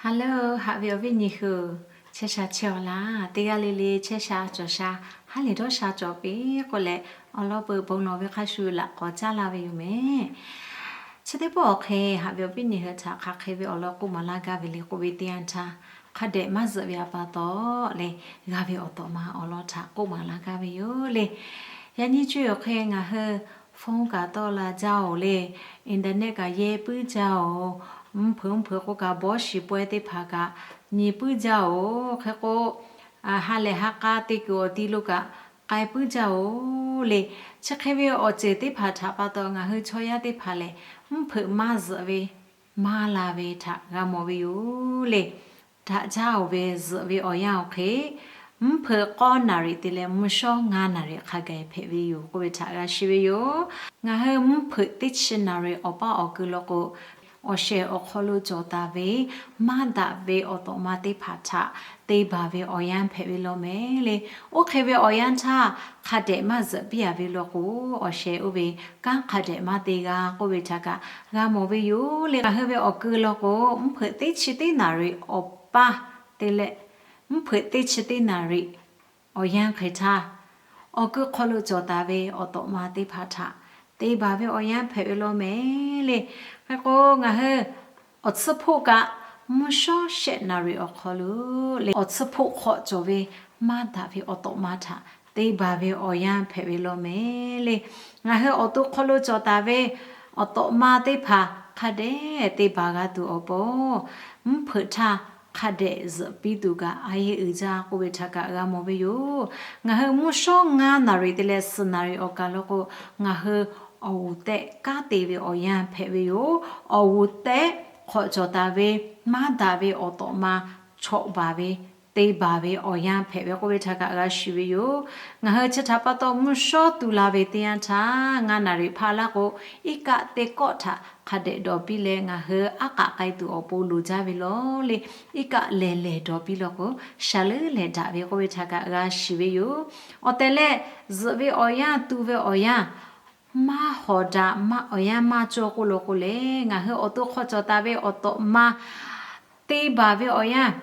Hello, haꞈ ve awˬ viˉ nyi hui, chehˇ sha chehˇ-aw laˇ. Teˇ g'aˇ le le chehˇ sha cawˬ sha, ha lehˬ dawˇ sha cawˬ piˇ k'oˆ leh, awˬ lawn peuˬ bon nawˬ ve hk'a shuˍ laꞈ k'awꞈ caˉ laˇ ve yoˬ mehˍ. Chi teˇ pawˆ awˬ hk'e haꞈ ve awˬ viˉ nyi hui htaꞈ hk'aˬ hk'e ve awˬ lawn k'oˆ maˍ laˇ gaˇ ve le k'oˆ ve teˇ yanˇ htaˇ, hk'a dehꞈ maˇ zuhꞈ ve a pa taw leh, g'a ve awˬ tawꞈ ma awˬ lawn htaꞈ k'oˆ maˍ laˇ gaˇ ve yoˬ le. Yaꞈ nyi co-e awˬ hk'e ngaˬ hui phone kaꞈ tawˆ la jaˇ-oˬ le, internet kaꞈ yehˇ puiˉ jaˇ-oˬ, mvuhˇ hpeuꞈ mvuhˇ hpeuꞈ k'oˆ kaꞈ bawˇ shiˍ pawehˇ teˇ hpaˍ kaꞈ nyi puiˉ jaˇ-oˬ. Hk'e k'o, ha lehˬ ha k'a te kuiˬ awˬ ti lo kaꞈ k'ai puiˉ jaˇ-oˬ le. Chi hk'e ve awˬ ceuˬ teˇ hpaˍ htaꞈ pa taw ngaˬ hui chaw yaˇ teˇ hpaˍ lehˬ, mvuhˇ hpeuꞈ maˇ zuhꞈ ve, maˇ la ve htaꞈ g'a mawˬ ve yoˬ le. Daꞈ jaˇ-oˬ ve zuhꞈ ve awˬ yanˇ awˬ hk'e, mvuhˇ hpeuꞈ k'awˇ naˍ riˍ te leh mvuhˇ shawˉ ngaˇ naˍ riˍ hk'a gaˬ hpehꞈ ve yoˬ k'oˆ ve htaꞈ g'a shiˍ ve yoˬ. Ngaˬ hui mvuhˇ hpeuꞈ teˇ chi naˍ riˍ awˬ paˇ awˬ keu lo k'o, awˬ shehˍ awˬ hk'aw lo cawˬ taˍ ve maˇ daꞈ ve awˬ tawꞈ ma teˇ hpaˍ htaꞈ te baˬ ve awˬ yanˇ hpehꞈ ve law mehˍ le. Oˇ hk'e ve awˬ yanˇ htaˇ, hk'a dehꞈ maˇ zuhꞈ piˇ-a ve law k'o, awˬ shehˍ oˇ ve kanˉ hk'a dehꞈ maˇ te g'a k'oˆ ve htaꞈ kaꞈ g'a mawˬ ve yoˬ le. Ngaˬ hui ve awˬ keu law k'o, mvuhˇ hpeuꞈ teˇ chi teˇ naˍ riˍ awˬ paˇ te leh, mvuhˇ hpeuꞈ teˇ chi teˇ naˍ riˍ awˬ yanˇ hk'e htaˇ, awˬ keu hk'aw lo cawˬ taˍ ve awˬ tawꞈ ma teˇ hpaˍ htaꞈ te baˬ ve awˬ yanˇ hpehꞈ ve law mehˍ le. Hk'e k'o, ngaˬ hui awˬ tsuhˇ hpoˆ kaꞈ mvuhˇ shawˉ shehˆ naˍ riˍ awˬ hk'aw lo le, awˬ tsuhˇ hpoˆ hk'aw cawˬ ve maˇ daꞈ ve awˬ tawꞈ ma htaꞈ te baˬ ve awˬ yanˇ hpehꞈ ve law mehˍ le. Ngaˬ hui awˬ to hk'aw lo cawˬ taˍ ve awˬ tawꞈ ma teˇ hpaˍ hk'a dehꞈ te baˬ g'a tuˬ awˬ pon, mvuhˇ hpeuꞈ htaˇ hk'a dehꞈ zuhꞈ piˇ tuˬ kaꞈ a yehˇ uiˍ jaˇ k'oˆ ve htaꞈ kaꞈ g'a mawˬ ve yoˬ. Ngaˬ hui mvuhˇ shawˉ ngaˇ naˍ riˍ te leh suhˍ naˍ riˍ awˬ kaˬ lo k'o, ngaˬ hui awˬ g'uˬ tehꞈ kanˉ te ve awˬ yanˇ hpehꞈ ve yoˬ. Awˬ g'uˬ tehꞈ hk'awꞈ cawˬ taˍ ve maˇ daꞈ ve awˬ tawꞈ ma chawꞈ baˬ ve, te baˬ ve awˬ yanˇ hpehꞈ ve k'oˆ ve htaꞈ kaꞈ g'a shiˍ ve yoˬ. Ngaˬ hui chi htaꞈ pa taw mvuhˇ shawˉ tu la ve teˇ yanˇ htaˇ, ngaˇ naˍ riˍ hpaˇ laˇ k'o, iˉ kaˆ teˇ kawˆ htaꞈ hk'a dehꞈ dawˬ piˇ leh ngaˬ hui aˉ k'aꞈ k'ai tuˬ awˬ pon loˍ jaˇ ve law le. Iˉ kaˆ lehˬ lehˬ dawˬ piˇ law k'o, shaˍ leuˉ lehˬ daꞈ ve k'oˆ ve htaꞈ kaꞈ g'a shiˍ ve yoˬ. Awˬ tehˬ leh, zuhꞈ ve awˬ yanˇ, tu ve awˬ yanˇ, maˇ hawˍ daꞈ, awˬ yanˇ maˇ cawˇ k'oˆ law k'o lehˬ, ngaˬ hui awˬ to hk'aw cawˬ taˍ ve awˬ tawꞈ ma te baˬ ve awˬ yanˇ,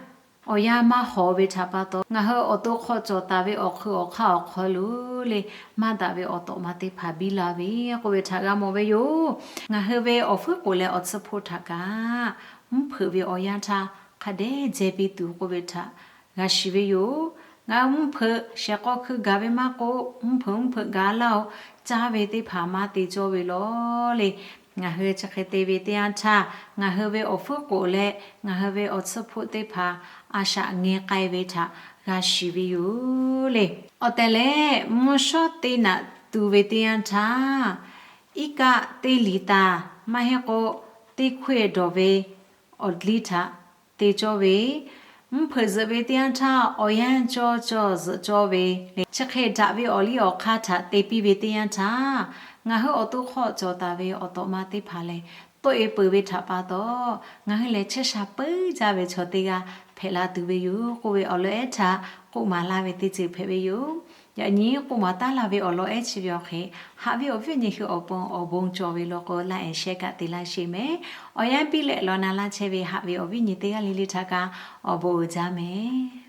awˬ yanˇ maˇ hawˍ ve htaꞈ pa taw, ngaˬ hui awˬ to hk'aw cawˬ taˍ ve awˬ hk'eun awˬ hk'aˇ awˬ hk'aw lo le, maˇ daꞈ ve awˬ tawꞈ ma teˇ hpaˍ biˇ la ve k'oˆ ve htaꞈ g'a mawˬ ve yoˬ. Ngaˬ hui ve awˬ fuiˉ k'oˍ leh awˬ tsuhˇ hpoˆ htaꞈ kaꞈ, mvuhˇ hpeuꞈ ve awˬ yanˇ htaˇ hk'a dehꞈ jehˇ piˇ tuˬ k'oˆ ve htaꞈ g'a shiˍ ve yoˬ. Ngaˬ hui mvuhˇ hpeuꞈ shehˍ k'aw hkui gaˬ ve maˇ k'oˆ, mvuhˇ hpeuꞈ mvuhˇ hpeuꞈ gaˬ laˇ-oˬ, caˇ ve teˇ hpaˍ maˇ te cawˇ ve law le. Ngaˬ hui chi hk'e te ve teˇ yanˇ htaˇ, ngaˬ hui ve awˬ fuiˉ k'oˍ leh ngaˬ hui ve awˬ tsuhˇ hpoˆ teˇ hpaˍ a shaꞈ ngeh k'ai ve htaꞈ g'a shiˍ ve yoˬ le. Awˬ tehˬ leh, mvuhˇ shawˉ teˇ naꞈ tu ve teˇ yanˇ htaˇ, iˉ kaˆ teˇ liꞈ taˍ maˇ heˆ k'o, teˇ hkoˇ dawˬ ve awˬ liˇ htaꞈ te cawˇ ve, mvuhˇ hpeuꞈ zuhꞈ ve teˇ yanˇ htaˇ awˬ yanˇ cawˇ cawˇ zuhꞈ cawˇ ve le. Chi hk'e daꞈ ve awˬ liˇ awˬ hk'aˇ htaꞈ te piˇ ve teˇ yanˇ htaˇ, ngaˬ hui awˬ to hk'aw cawˬ taˍ ve awˬ tawꞈ ma teˇ hpaˍ lehˬ, tawˆ-e peuˬ ve htaꞈ pa taw, ngaˬ hui lehˬ chehˇ sha peuˬ jaˇ ve chaw teˇ g'aˇ hpehꞈ la tuˬ ve yoˬ k'oˆ ve awˬ lawn ehˉ htaꞈ k'oˆ maˍ laˇ ve teˇ ceuˬ hpehꞈ ve yoˬ. Yaꞈ nyi k'oˆ maˍ taˉ laˇ ve awˬ lawn ehˉ chi ve awˬ hk'e, haꞈ ve awˬ viˉ awˬ nyi hui awˬ pon awˬ bon cawˬ ve law k'o, laˇ ehˍ shehˇ kaꞈ te laˇ sheˍ mehˍ. Awˬ yanˇ piˇ leh law na laˇ chehˇ ve haꞈ ve awˬ viˉ nyi teˇ g'aˇ le le htaꞈ kaꞈ awˬ bon uiˍ jaˇ mehˍ.